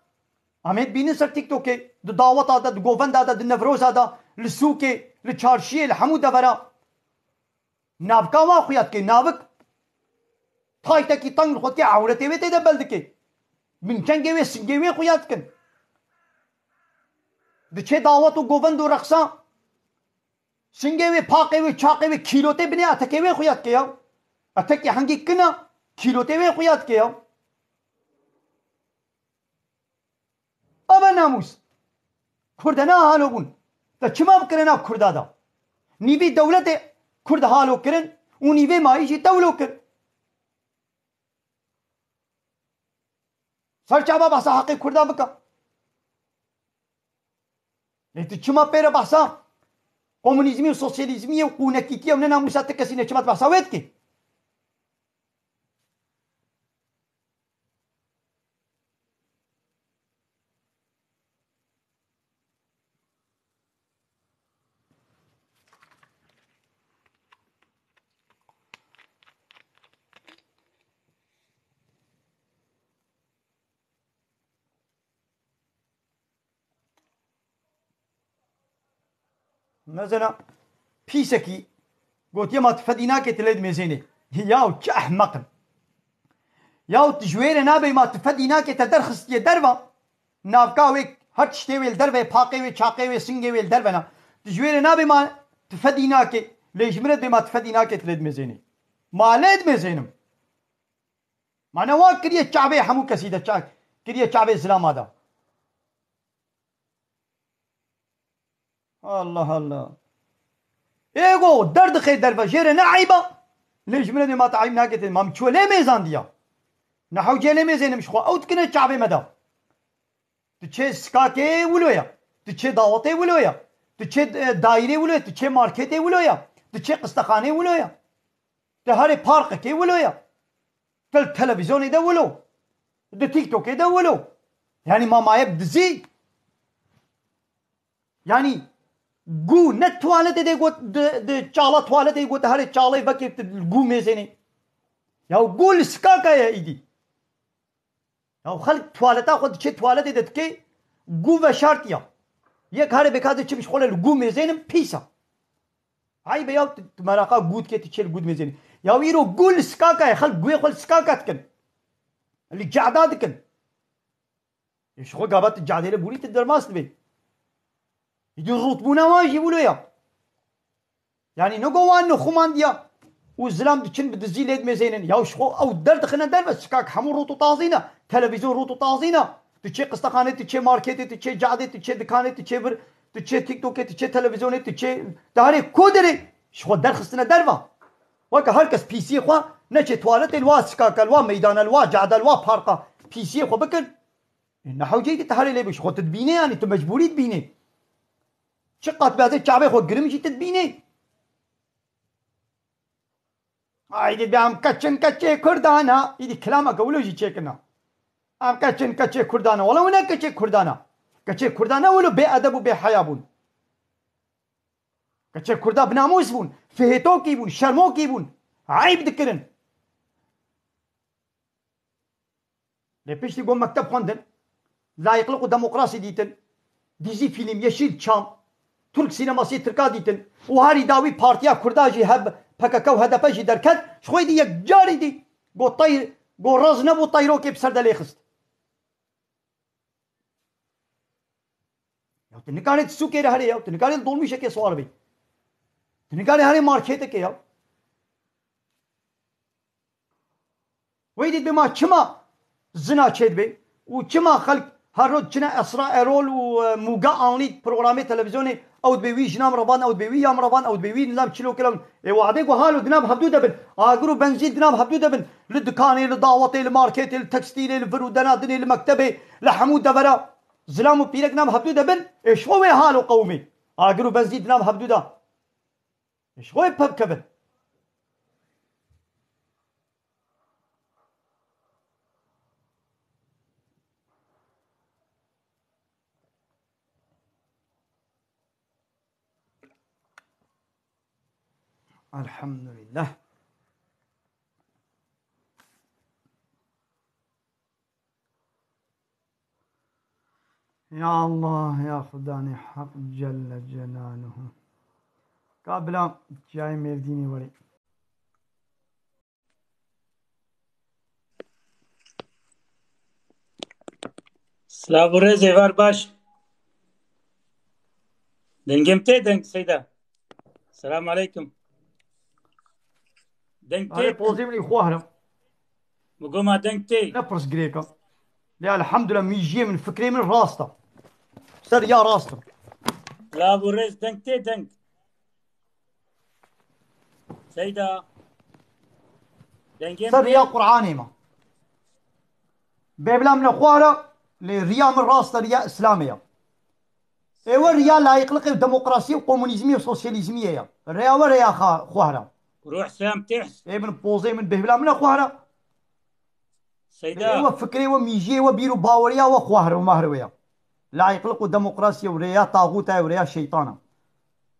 em ê dibînin ser TikTokê, di daweta de, di govenda de, di Newroza de, li sûkê, li çarşiyê, li hemû devera. Navka wa xuya dike, navik. Taytekî teng li xwe dike, ewretê wê tê de bel dike. Binçengê wê, singê wê xuya dikin. Diçe dawet û govend û reqsa. Singê wê, paqê wê, çaqê wê, kîlotê binê etekê wê xuya dike ya. Etekê hengî kina, kîlotê wê xuya dike ya. Ava namûs. Kurda ne halo bûn. Te çima bikirina Kurda da? Nîvî dewletê Kurd halo kirin û nîvê mayî jî tewlo kir. Ser çava behsa heqê Kurda bika. Lê tu çima pê re behsa komunîzmî û sosyalîzmiyê û qûnekîtiyê û ne namûsa ti kesî ne, çima tu behsa wê dikî? Mezena pîsekî gotiye ma tu fedî nake tu lê dimêzênê. Yaw çi ehmeq in. Yaw tu ji wê re nabê ma tu fedî nake te derxistiye derva. Navka wê her tiştê wê li derve, paqê wê, çaqê wê, singê wê li derve na. Tu ji wê re nabê ma tu fedî nake. Lê ji min re dê ma tu fedî nake tu lê dimêzênê. Ma lê dimêzênim. Ma ne wan kiriye çavê hemû kesî de ça-, kiriye çavê zilama de. Allah Allah. Êgo derdixê derve jê re ne eyba. Lê ji min re dê ma te eyb nake tê. Ma min çi lê mêzandiya? Ne hewcê lê mêzênim ji xwe ew dikine çavê me de. Tu çê sikakê wilo ya. Tu çê dawetê wilo ya. Tu çê, e, daîrê wilo ya. Tu çê marketê wilo ya. Tu çê qistexanê wilo ya. Tu herê parkekê wilo ya. Tu li televîzyonê de wilo. Di TikTokê de wilo. Yanî ma maye bi dizî. Yanî gû ne tuwaletê de got, di, di çala tuwaletê got, herê çalê vekê tu gû mêzênê. Ya gû li sikaka ye îdî. Ya xelk tuwaleta xwe diçe tuwaletê de dike, gû veşartiya. Yek harê bêka de çi bi ji xwe le li gû mêzênim pîsa. Eybe ya tu, tu meraqa gû dike tu çê li gû dimêzênî. Ya îro gû li sikaka ye, xelk gûyê xwe li sikaka dikin. Li cehda dikin. Ê ji xwe gava tu cadê le bûrî tu dermas dibê. Îdî rûtbûna wan jî wilo ya. Yanî ne go wan nexumandiya û zilam diçin bi dizî lê dimêzênin. Ya ji xwe ew derdixine derve, sikak hemû rût û tazî ne. Televîzyon rût û tazî ne. Tu çê qistexanê, tu çê marketê, tu çê cadê, tu çê dikanê, tu çê vir, tu çê TikTokê, tu çê televîzyonê, tu çê darê koderê. Ji xwe derxistine derva. Weke her kes pîsiyê xwe neçê tuwaletê li wa sikaka, li wa meydana, li wa cada, li wa parka pîsiyê xwe bikin. Ê, ne hewceyî tu herê lê bik, ji xwe tu dibînê, yanî tu mecbûrî dibînê. Çi qat bêazê çavê xwe girim jî tu dibînê. Ay, dê em keçin keçê Kurdana. Îdî kilameke wilo jî çêkirina. Em keçin keçê Kurdana. Wala wina keçê Kurdana. Keçê Kurdana wilo bê edeb û bê heya bûn. Keçê Kurda binamûs bûn. Fihêtokî bûn, şermokî bûn. Eyb dikirin. Lê piştî ku mekteb xwendin, layîqlik û demokrasî dîtin, dîzî fîlm, Yeşîlçam, Türk sînemasî Tirka dîtin û herî dawî partiya Kurda jî heb P K K û H D P jî derket, ji xwe dî yek carî dî got teyr, got rez nebû teyrokê bi ser de lê xist. Ya tu nikarî tu sûkê re herê ya, tu nikarî dolmîşekê swar bî. Tu nikarî herê marketekê ya. Wê dî bê ma çima zina çêdibe û çima xelk her roj çine Esra Erol û, e, Muga Anlî programê televîzyonê ew dibê wî jina min re van, ew dibê wî ya min re van, ew dibê wî nizam çilo kilam. Ê wadê ku halo di nav hevdû de bin. Agir û benzîn di nav hevdû de bin. Li dikanê, li dawetê, li marketê, li tekstîlê, li vir û dena dinê, li mektebê, li hemû devera zilam û pîrek nav hevdû de bin. Ê ji xwe wê halo qewimê. Agir û benzîn di nav hevdû de. Ê ji xwe pevkevin. Elhamdülillah. Ya Allah, ya Xudanê Heq Celle Celaluhu. Ka bila çiyayê Mêrdînê werê. Silav û rêz êvar baş. Dengê min tê deng Seyda. Selam aleykum. Deng tê. Erê pozê min ê xwe herim. Min goma deng tê. Ne pirs girêk e. Lê elhamdülillah, min jiyê min, fikrê min rast e. Ser ya rast im. Lav û rêz deng tê deng. Seyda. Dengê min. Ser riya Qur'anê me. Bêbla min xwara, lê riya min rast e, riya Îslamê ye. Ê we riya layîqliqê û demokrasiyê û komunîzmî û sosyalîzmiyê ye. Rêya we rêya xa-, xwehra. Ruh Sem Tihs. Ê min pozê min bêhvila min e xwehra. Seyda. Ê we fikrê we, mîjiyê we, bîr û baweriya we xwehra û mehra we ye. Layîqliq û demokrasiye û rêya taxûta ye û rêya şeytana.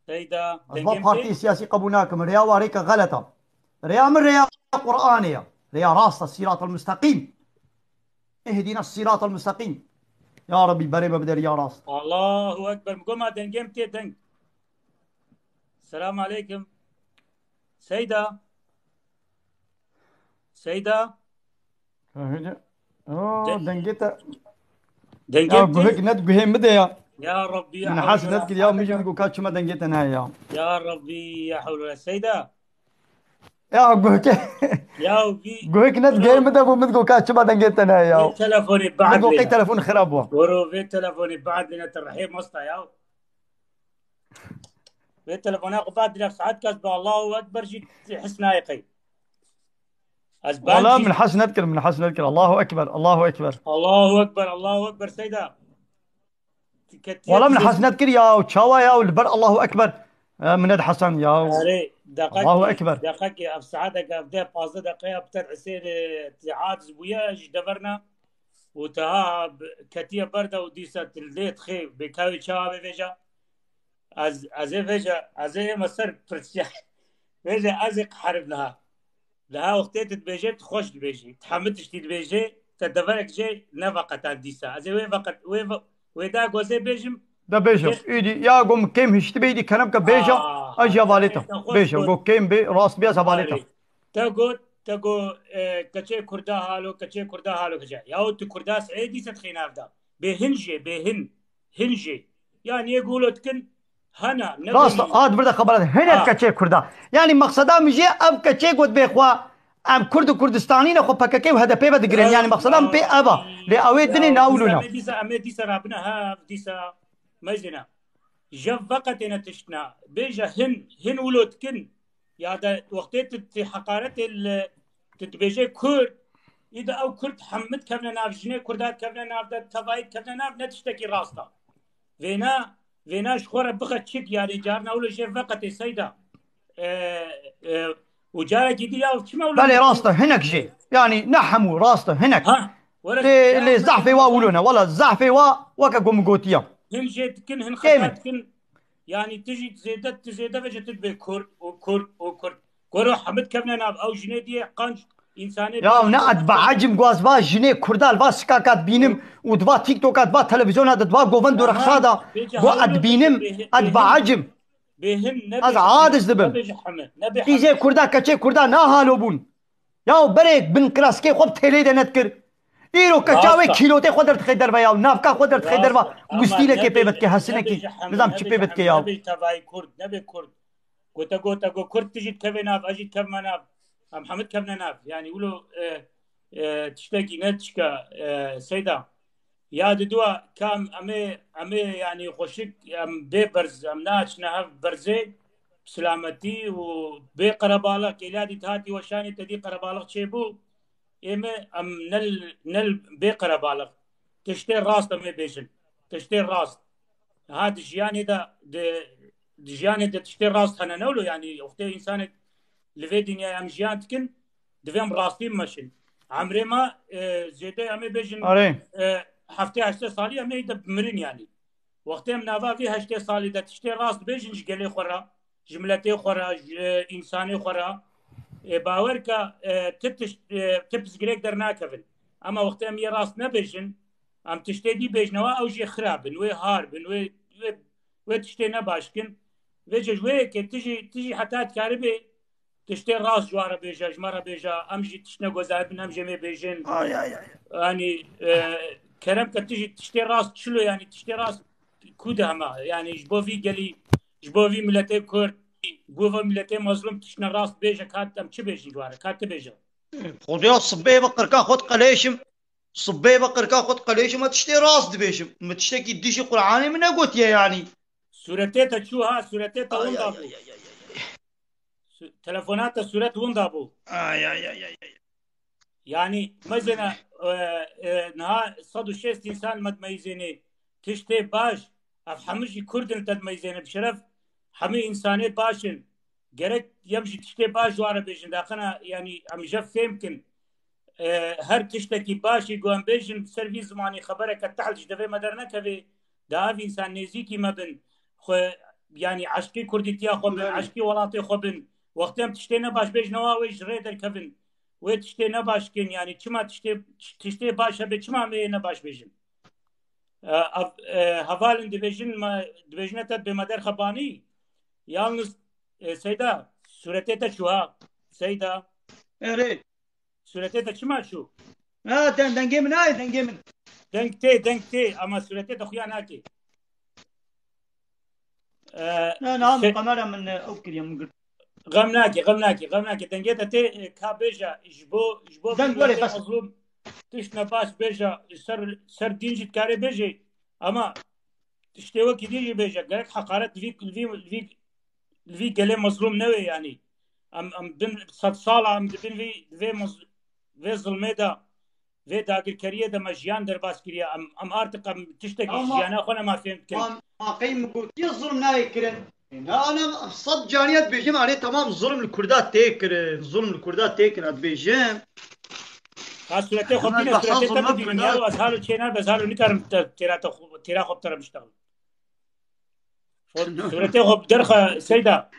Seyda, Ez va dengê min partiyê tê? Siyasî qebûl nakim. Rêya warêke xelet e. Rêya min rêya Qur'anê ye. Rêya rast e, sîratal mustaqîm. Ihdina sîratal mustaqîm. Ya Rebî, berê me bide riya rast. Allahu Ekber. Goma dengê min tê deng. Selam aleykum. Seyda. Seyda. Öyle. Oo, De- dengê te. Dengê Ya mi tê? Guhek net guhê mi de ya. Ya Rabbi, ya Min has hawle net wala kir ya, quwwete mijin illa go ka çima dengê te ne ya. Ya Rabbi, ya hawle wala. Seyda. Ya guhke. Ya vi. Guhek net guhê mi de bu, min go ka çima dengê te ne ya. Vê telefonê Min baad go qey lêne. Telefon xirab bu. Goro vê telefonê baad lêne te rehê masta ya. Vê telefona xwe va direk saet kes bi Allahu Ekber jî his nayê qey. Ez Wala bangî min hez nedkir, min hez nedkir. Allahu Ekber, Allahu Ekber. Allahu Ekber, Allahu Ekber Seyda. Ketiye Wala min dizê- hez nedkir ya, çawa ya, li ber Allahu Ekber. E, min ned hesan ya. Erê, deqekî, Allahu Ekber. Deqekî, ev saetek, ev deh pazdeh deqeya bi te Husênê, e, ti aciz bûye, ji deverna. Û teha bi-, ketiye ber de û dîsa ti lê dixê, bêkawê çawa bê vêja. Ez, ez ê vêja, ez ê ême ser pirsiya. Vêja ez ê qeherib niha. Niha wextê tu dibêjê, tu xweş dibêjî. Tu hemû tiştî dibêjê, te deverek jê neveqetan dîsa. Ez ê wê veqet, wê ve-, wê da gozê bêjim. De bêjim. Îdî, ya gom kêm hiştibê, îdî kerem ke bêja, Ah, ez ya valêta. Te xweş Bêja, got. Go kêm bê, rast bê, ez ya valêta. Arê. Te got, te got, e, keçê Kurda halo, keçê Kurda halo, keçê. Yahu tu Kurda sê dîsa dixê nav da. Bê hin jê, bê hin. Hin jê. Yani yê gulo dikin, hana, ne Rast, bêjî. Ad vir de xeberat. Hinek Ha. Keçê Kurda. Yani maqseda min jê ev keçê got bê xwe, em Kurd û Kurdistanî ne xwe P K K û H D P ve digirin. Ha, Yani maqseda min pê ev a. Lê ew ê dinê ya, nawilûna. Dîsa, dîsa, em ê dîsa rabine, ha, dîsa mezina. Jev veqetê ne tiştna. Bêje hin, hin wilo dikin. Ya de wextê tu, tu heqaretê li, tu dibêjê Kurd, î de ew Kurd hemû dikevne nav, jinê Kurda dikevne nav de, tevayî dikevne nav, ne tiştekî rast e. Vêna, vêna ji xwe re bixe çik, yani carna wilo jê veqetê Seyda. E, e, û carekî dî ya çima wilo Belê rast e, hinek jê. Yani ne hemû, rast e, hinek. Ha, were Lê, lê zehfê wa wilo ne, wala zehfê wa weke ku min gotiya. Hin jê dikin, hin Kêm e. Xeta dikin. Yani tu jî zêde, tu zêde vece tu dibê Kurd û Kurd û Kurd. Goro hemû dikevne nav ew jinê diye qanc, însanê Ya ne, ez ba ecim, go ez va jinê Kurda li va sikaka dibînim û di va TikToka, di va televizyona de, di va govend û Aha, rexsa da, pêça go halo ez dibînim, bê-, ez ba bêhin, ecim. Bêhin, ne Ez bê-, aciz dibim. Ne bê ji heme, ne bê Qîzê heme. Kurda, keçê Kurda nahalo bûn. Ya berê bin kiraskê xwe bi têlê de nedikir. Îro keça wê Rast e. Kîlotê xwe derdixê derve ya, navka xwe derdixê derve. Rast e. Ama Gustîlekê nebê, pê vedike, nebê hesinekî. Ji heme, Nizam çi nebê pê ji vedike heme, ya. Nebê tevayî Kurd, nebê Kurd. Gote, gote, go Kurd tu jî dikevê nav, ez jî dikevme nav. Em hemû dikevne nav. Yani wilo, e, e, tiştekî ne tişka, e, Seyda. Ya di dua kam em ê, em ê, yani xweşik, em bê berz, em naçine hev berzê, silametî û bê qerebalix, kêlya dî hatî weşanê te dî qerebalix çêbû. Ê me em nel, nel bê qerebalix. Tiştê rast em ê bêjin. Tiştê rast. Ha, di jiyanê de, di, di jiyanê de tiştê rast hene ne wilo, yani, wextê însanek li vê dinyayê em jiyan dikin, divê em rastî bimeşin. Emrê me, e, zêde em ê bêjin, Arê. e, heftê heştê salî em ê de bimirin, yani. Wextê em nava vî heştê salî de tiştê rast bêjin ji gelê xwe re, ji miletê xwe re, ji, e, însanê xwe re, e, bawer ke, e, ti tişt, e, ti pirsgirêk dernakevin. Ema wextê em yê rast nebêjin, em tiştê dî bêjnewa, ew jê xirab in, wê har bin, wê, wê, wê tiştê ne baş kin. Vêce ji wê yekê tu jî, tu jî heta dikaribê tiştê rast ji wan re bêje, ji me re bêje, em jî tiştine gozayê bin, em jê mê bêjin. Ay, ay, ay. Yanî, e, kerem ke tu jî tiştê rast çilo, yanî tiştê rast ku de hema, yanî ji bo vî gelî, ji bo vî miletê Kurd, ji bo vî miletê mezlûm tiştine rast bêje, ka em çi bêjin ji wan re, ka tu bêje. Xwedêya sibê ve qirka xwe diqeleşim. Sibê ve qirka xwe diqeleşim, me tiştê rast dibêjim. Min tiştekî dijî Qur'anê min negotiye yanî. Sûretê te çû ha, sûretê te Ay, winda ay, bû. ay, ay, ay, ay. Su-, telefona te sûret winda bû. Ay, ay, ay, ay, ay. Yanî, mezêne, e, e, niha sed û şêst însan me dimeyzênê. Tiştê baş, Ev hemû jî Kurd in, te dimeyzêne bi şeref. Hemû însanê baş in. Gerek yem jî tiştê baş ji wan re bêjin. Daqina, yanî em jev fêm kin. E, her tiştekî baş jî ku em bêjin, bi ser vî zimanî xebereke tehl ji devê me dernekevê. Da ev însan nêzîkî me bin. Xwe, yanî eşqî kurdîtiya xwe bin, Belê. eşqî welatê xwe bin. Wextê em tiştê nebaş bêjin, ewa wê ji rê derkevin. Wê tiştê nebaş kin, yanî çima tiştê, tiştê baş hebe, çima em ê nebaş bêjin? E, ev, e, hevalin dibêjin, me, dibêjine te dibê me derxebanî. Yalnız, e, Seyda, suretê te çû ha. Seyda. Erê. Suretê te çima çû? Ha, den-, dengê min nayê, dengê min. Deng tê, deng tê, ama suretê te xuya nakê. E, Na, na, se- kamera min, e, ew kiriye, min girt. Xem nake, xem nake, xem nake. Dengê te tê, e, ka bêje, ji bo, ji bo Deng vê were, welatê bes. Mezlûm tişt ne baş bêje, ser, ser dîn jî dikare bêje. Ama tiştê wekî dî jî bêje. Gerek heqaret li vî, li vî, li vî, li vî gelê mezlûm newê yanî. Em, em bin sed sala em dibin vî, vê mez-, vê zilmê de, vê dagirkeriyê de me jiyan derbas kiriye. Em, em artık em tiştekî Ama jiyana xwe nema fêm dikin. Ma, ma qey min gotiye zulm nayê kirin. E, ne ana sed cariye dibêjim, erê tamam zulm li Kurda tê kirin. Zulm li Kurda tê kirin dibêjim. Ha suretê xwe Hemen bîne, bahsa suretê te zulma bibînim Kurda. Ya, ez halo çê nabe, ez halo nikarim te-, têra te xwe, têra xwe bi te re biştexim. Xwe, suretê xwe bi derxe Seyda.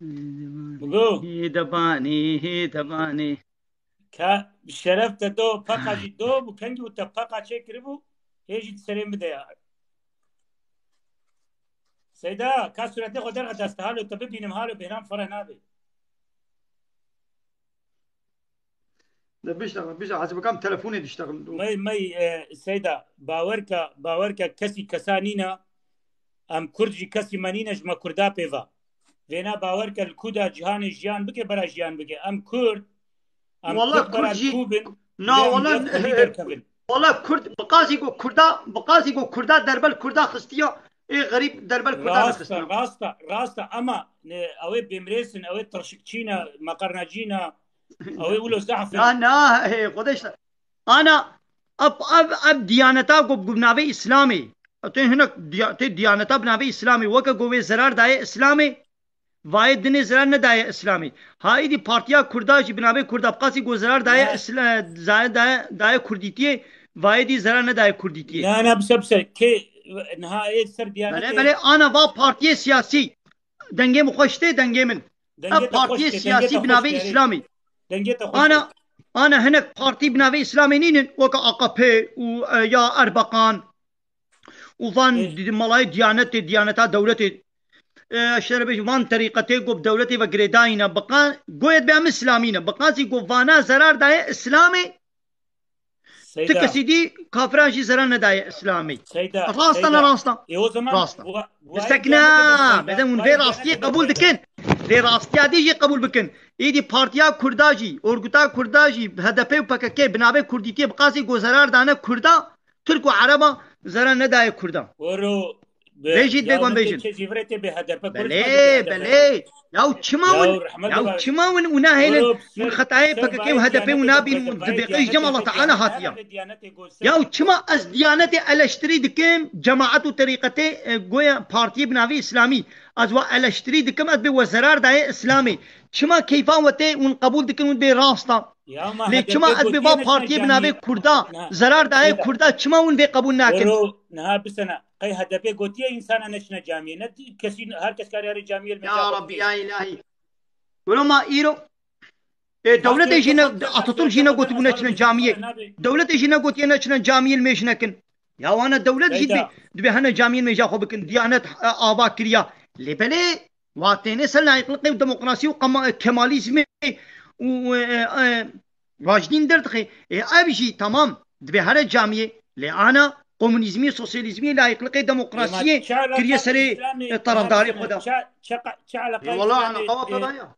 Bigo. Hê debanê, hê debanê. Ka şeref te do, peqa jî do bû, kengî û te peqa çêkiribû, hê jî di serê min de ya. Seyda, ka suretê xwe derxe dest, halo te bibînim, halo bêhnan fereh nabe. De biştexil, biştexil, ez bikam telefonê diştexil. Mey, mey, e, Seyda, bawer ke, bawer ke kesî kesa nîne, em Kurd jî kesî me nîne ji me Kurda pê ve. Vêna bawer ke li ku de cîhanê jiyan bike, bera jiyan bike. Em Kurd, em Wala Kurd bera Kurd jî ku bin, Na, lê em wala, lê xwedî e, derkevin. Wala Kurd, bi qasî ku Kurda, bi qasî ku Kurda derbe li Kurda xistiya, ê xerîb derbe li Kurda Rast e, nexistine. Rast e, rast e. Ama, e, ew ê bêmirês in, ew ê tirşikçî ne, meqernecî ne, ew ê wilo zehf in. Na, na, e, xwedê işte. Ana, ev, ev, ev diyaneta ku bi navê Îslamê. Tê hinek diya-, tê diyaneta bi navê Îslamê. Weke ku wê zerar daye Îslamê, vayê dinê zerar nedaye Îslamê. Ha êdî Partiya Kurda jî bi navê Kurda bi qasî ku zerar daye Ne. Îsla-, daye, daye, daye Kurdîtiyê, vayê dî zerar nedaye Kurdîtiyê. Ne, ne, bise, bise. Kê, niha ê ser Diyanetê Belê, belê, ana va partiyê siyasî. Dengê min xweş tê, dengê min. Dengê Ev te xweş partiyê tê, dengê siyasî te bi xweş navê tê, erê. Îslamê. Dengê te xweş Ana, tê. Ana hinek partî bi navê Îslamê nînin, weke A K P û, e, ya Erbakan û van Ê. di-, malayê Diyanetê, Diyaneta dewletê, e, şere bêjî van terîqetê ku bi dewletê ve girêdayî ne, biqa-, goyê dibê em Îslamî ne. Biqasî ku vana zerar daye Îslamê, Seyda. Ti kesî dî kafiran jî zerar nedaye Îslamê. Seyda, Rast e, Seyda. Ne rast e? E, o zaman Rast e. bu, bu ayet Bistekna, Seyda, beden hûn vê ayet rastiyê Seyda. Qebûl dikin. Vê rastiya dî jî qebûl bikin. Êdî Partiya Kurda jî, Orguta Kurda jî, H D P û P K K bi navê Kurdîtiyê bi qasî ku zerar dane Kurda, Tirk û Ereba zerar nedaye Kurda. Wero, Be-, Bêjît, ya bêgon hûn bêjin. Tê cîvirê tê bê H D P Kurd Belê, nabe, bê H D P. Belê. Ya çima Ya win, rehmet ya var. Çima win û nahêlin, Wero, win ser xetayê bayê P K K û H D P û Diyanetê nabîn û gote, bayê dibê qey ji Diyanetê Cem Allah bê, Teala hatiya. Diyanetê gote. Ya çima ez Diyanetê eleştirî dikim, cemaet û terîqetê, e, goya partiyê bi navê Îslamî. Ez we eleştirî dikim, ez bê we zerar daye Îslamê. Çima keyfa we tê, win qebûl dikin, win bê rasta. Ya ma Lê H D P çima ez bê gotiye va neçine partiyê bi navê camiyê. Kurda, Na. zerar daye Seyda. Kurda, çima win vê qebûl nakin? Wero, niha bisene. Qey H D P gotiye însana neçine camiyê. Ne kesî, her kes kar yarê camiyê li Ya meja Rabbi, xwe ya Îlahî. Wero ma îro, e, dewletê jî ne, Atatürk jî ne gotibû neçine camiyê. Dewletê jî ne gotiye neçine camiyê li mêj nekin. Ya wana dewlet jî Seyda. dibê, dibê hene camiyên mêja xwe bikin. Diyanet, e, ava kiriya. Lê belê, Wa têne ser layîqliqê û demokrasî û qema-, kemalizmê û, e, e, rajdîn derdixe. E, ev jî tamam dibe here camiyê. Lê ana komunîzmî, sosyalîzmî, layîqliqê, demokrasiyê Ema çi alaka kiriye serê, Îslamê e, tarafdarê her xwe de. Çi, çi, çi alaka Ê, wala Îslamê, ana qewa e, peda ya.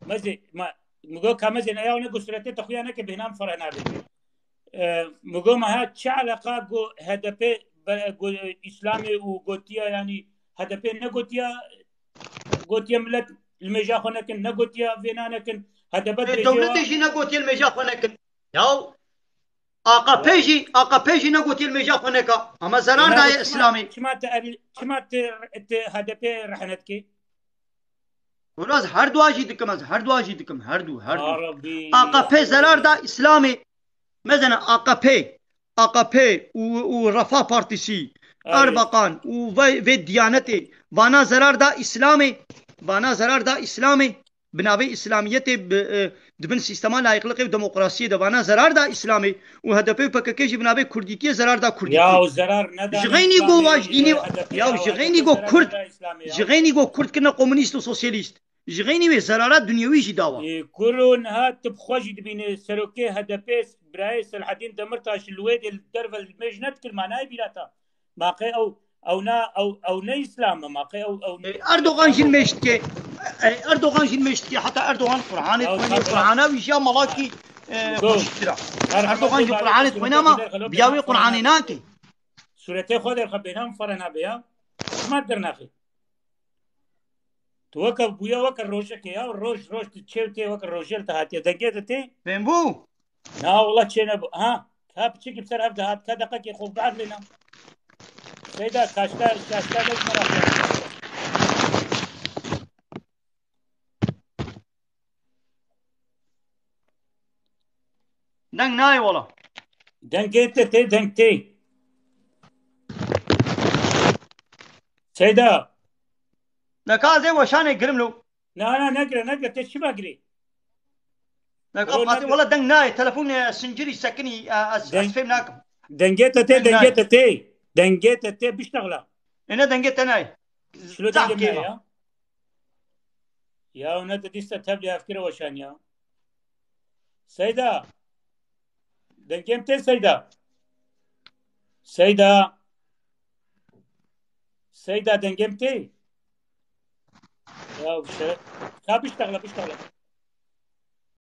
Mezê, ma, migo ka mezê ne ya ne gusuretê te xuya neke bêhna min fereh nabe. E, migo ma ha çi alaka go H D P be-, go Îslamê û gotiya, yanî H D P negotiya, gotiye millet li mêja xwe nekin, negotiye vêna nekin. H D P Ê, dibêje dewletê wa jî negotiye li mêja xwe nekin. Ya A K P jî, A K P jî negotiye li mêja xwe neka. Ama zerar daye Îslamê. Çima te, çima te, te H D P rehne dikê? Wilo ez her dua jî dikim, ez her dua jî dikim, her du, her du. A K P zerar da Îslamê. Mezene A K P, A K P û, û Refah Partisi, Erbakan û vê, vê Diyanetê, vana zerar da Îslamê, vana zerar da Îslamê. Bi navê Îslamiyetê, bi, e, di bin sîstema layîqliqê û demokrasiyê de vana zerar da Îslamê û H D P û P K K jî bi navê Kurdîtiyê zerar da Kurdîtiyê. Ya zerar neda Ji xeynî go wa ji dînî, ya ji xeynî go Kurd, ji xeynî go Kurd kirine komûnîst û sosyalîst. Ji xeynî wê zerara dinyewî jî dawa. Ê, kuro niha tu bi xwe jî dibînî serokê H D P birayê Selahedîn Demirtaş li wê dê li derve li mêj nedikir manayê bîrata. Ma qey ew, ew na, ew, ew ne Îslam e, ma qey ew, ew Ê, Erdogan jî mêj dike. Ê, Erdogan jî mêj dike. Heta Erdogan Qur'anê Ew dixwêne, tabii. Qur'ana wî jî ya malakî, e, Go. Xweşiktir e. Her Erdogan jî Qur'anê dixwêne ama biya wê Qur'anê nake. Sûretê xwe derxe bêhna min fere nabe ya. Çima dernaxê? Tu weke bûye weke rojekê ya, roj, roj tu çêw tê weke rojê li te hatiye. Dengê te tê? Fêm bû? Na, wela çê nebû. Ha, ka piçekî bi ser hev dihat, ka deqekê xwe bihat lêna. Seyda, kaşka, kaşka ne meraq ya. Deng nayê wala. Dengê te tê, deng tê. Seyda. Neka zê weşanê girim lo. Na, na, negire, negire, te çima girê? Neka Ro, Fatih, negire. Wala deng nayê, telefon, e, sincirî sekinî, e, ez, ez Deng-, fêm nakim. Dengê te tê, Deng dengê nayê. Te tê. Dengê te tê, biştexla. Êne dengê te nayê. Şilo Zaf dengê me kêma. Ya. Ya, ne te dîsa tevlî hevkire weşan ya. Seyda. Dengê min tê Seyda. Seyda. Seyda dengê min tê. Ya, şere-, ya biştexle, biştexle.